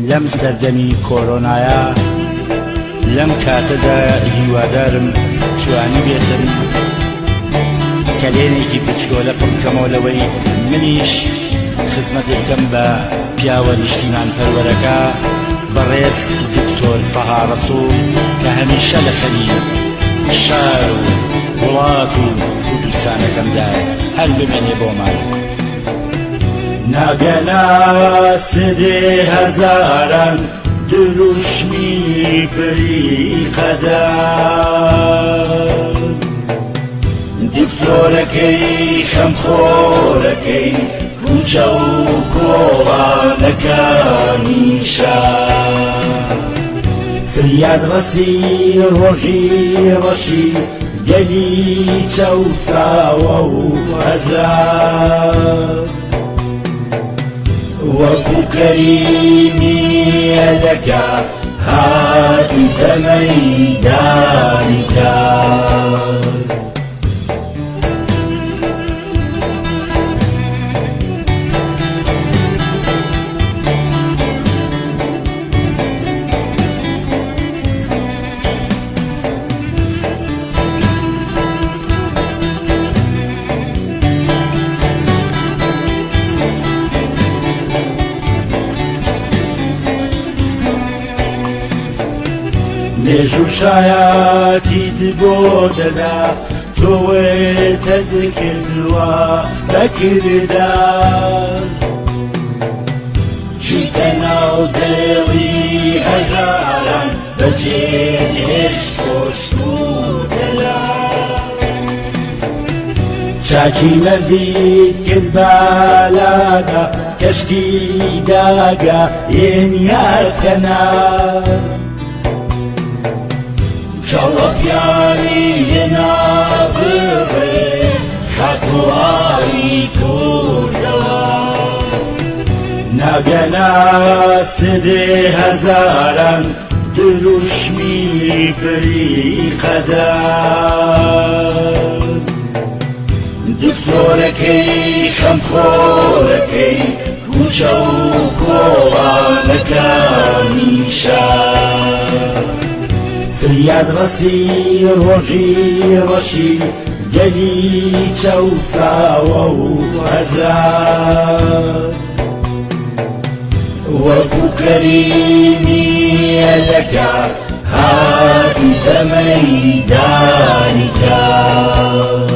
لەم سەردەمی کۆرۆنایە لەم کاتەدا هیوادارم توانیبێتم کەلێنێکی بچکۆلە پڕ بکەمەوە لەوەی منیش خزمەتێ بکەم بە پیاوە نیشتیمان پەروەرەکە بەڕێز دکتۆر تەها ڕەسوڵ کە هەمیشە لە خەمی شار و وڵات و کوردستانەکەمدایە هەر بمێنێ بۆمان. ناگەنە سدێ هەزاران دروشمی بریقەدار دکتۆرەکەی خەمخۆرەکەی کوچە و کۆڵانەکانی شار فریاد ڕەسی ڕۆژی ڕەشی گەلی چەوساوە و هەژار وەکو کەریمی ئەلەکە هاتیتە مەیدانی کار. مێژوو شایەتیت بۆ دەدا تۆ وتت کردووە بەکردار چیتە ناو دڵی هەژاران بەجێت هێشت کۆشک و تەلار چاکی مەردیت کرد بالادا کەشتی داگا یێنیا کەنار کەڵە پیاوی لێ نابڕێ خاک و ئاری کوردەوار ناگەنە سدێ هەزاران دروشمی بریقەدار دکتۆرەکەی خەمخۆرەکەی کوچە و کۆڵانەکانی شار فریاد ڕەسی ڕۆژی ڕەشی گەلی چەوساوە و هەژار وەکو کەریمی ئەلەکە هاتیتە مەیدانی کار.